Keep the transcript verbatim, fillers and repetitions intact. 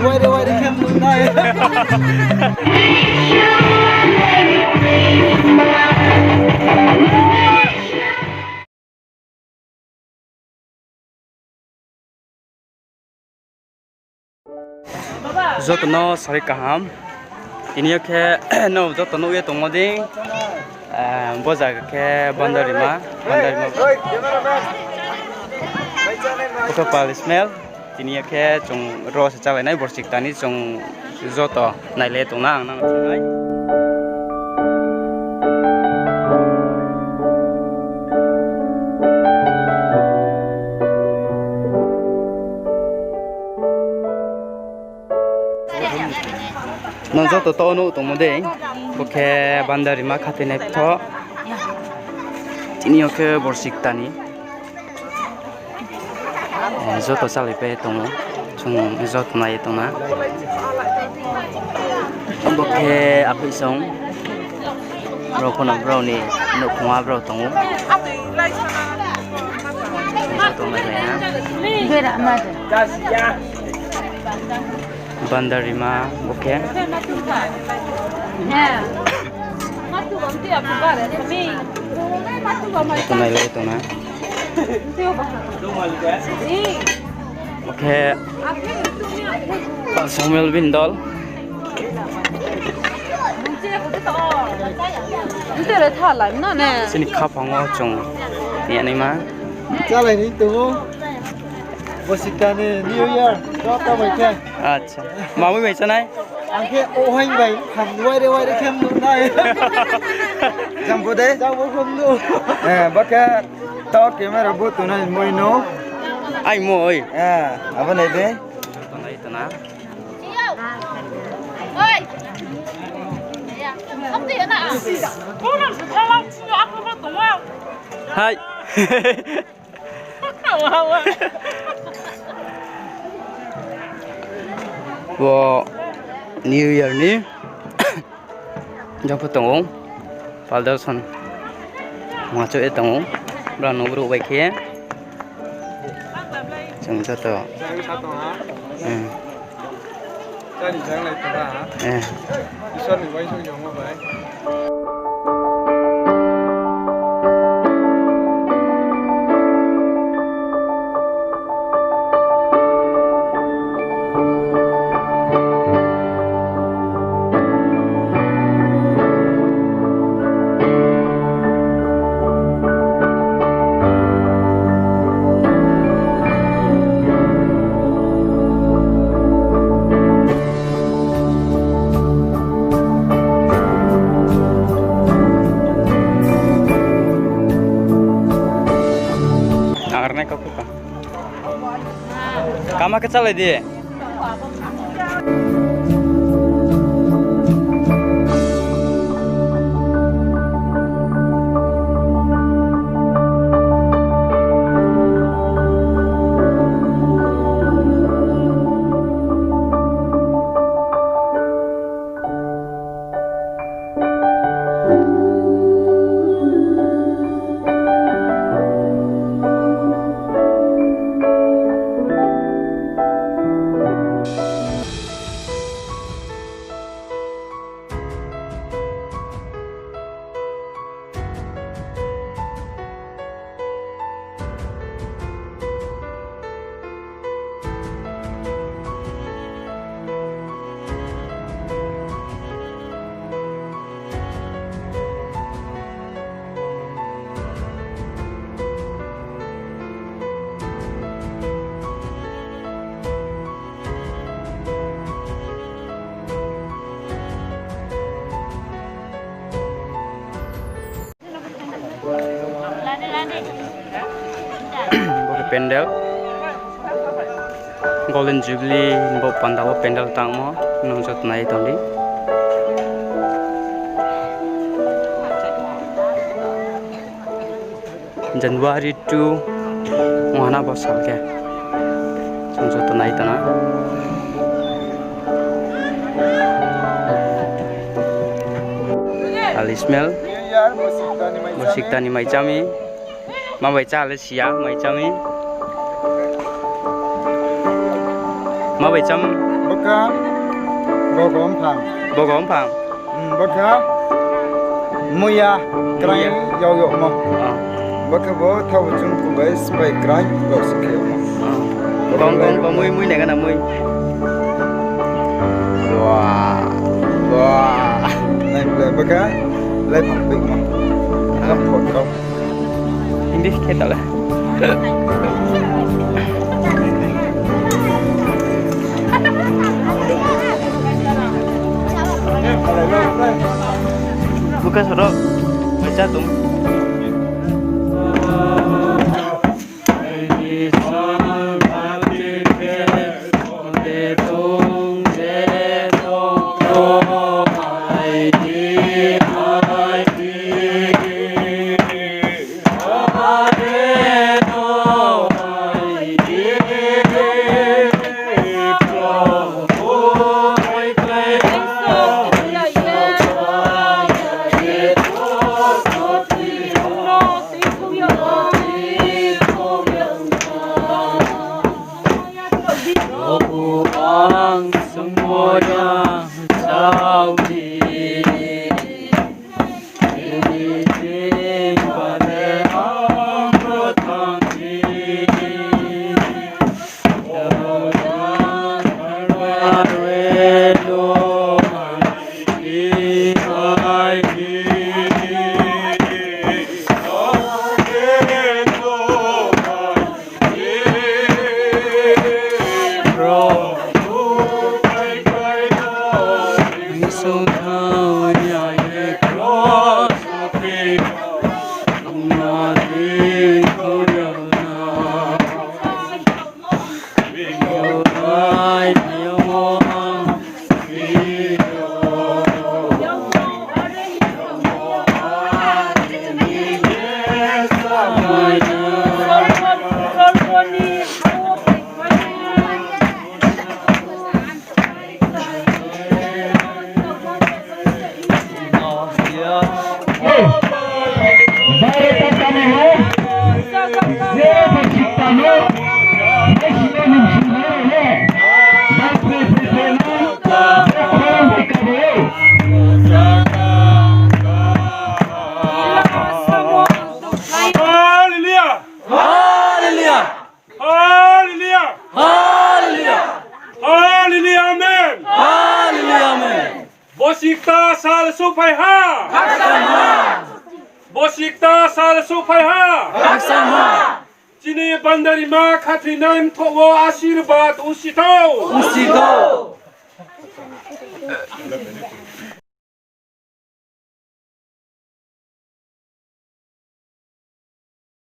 Waire waire khe nuh nai. Joto no sari kaham. Tini yo khe no joto nuh ye tongmo dei. Bo zaga khe Bandarima, Bandarima. Bo khe Pal Ismail. Tini yo khe chung ro se chálai nai, borsi kta ni chung joto nailai ye tong na ang nang no phnuh nai. Nang joto to nuh tongmo dei, bo khe Bandarima khathoinai pthoh. Tini yo khe borsi kta ni. Joto chálai pai tong ou, chung joto nai ye tong na. Bo khe aphoih song, brao pho no brao ni nouhkhong wo brao tong ou. Joto nailai na. Bandarima bo khe. Joto nailai tong na. Bo khe Samuel bini dol. Chini khaphang wo chung yanaima. Chálai ni tong ou. Borsi kta ni New Year, joto bai khe. Acha. Mamui bai chánai? Ang khe ohaing bai, ham waire waire khe nuh nai. Jang bo de? Jang bo khe nuh. Bo khe to camera bo tongnai moi no. Ai moi. Abo nai de. Tongnai tona. Hai. Bo New Year ni jang pho tong ou, Pal Darson. Machouh ye tong ou, brao no brouh bai khe. Chung joto. Arnai kau khupa. Kama khe chálai di. Bo khe pandal. Golden Jubilee bo panda wo pandal tangmo, nung joto nai tong di. January two, ong ha na bo sal khe. Chung joto nai tong na. Al Ismail, bo sikta ni mai chá mi. Ma bai chá le si ya, mai chá mi. Ma bai chá mi. Bogo mphang. Bogo mphang. Hmm, bo khe muya, krang yag yagmo. Ah. Bo khe bo thao chung kubai spai krang bo se khe yagmo. Ah. Bong, bong, bong, mui, mui, nai gana mui. Wah, wah. Nai ble, bo khe lai phang pik mo. Agam phot kau. English khe tala. Buka soro, baca tung. Hallelujah! Hallelujah! Hallelujah! Hallelujah! Hallelujah! Amen! Hallelujah! Amen! Bosi kta sal souhphai ha! Khakchang ha! Bosi kta sal souhphai ha! Khakchang ha! Chini bandarima khathoinai mthoh wo asirbad ongsi thou! Ongsi thou!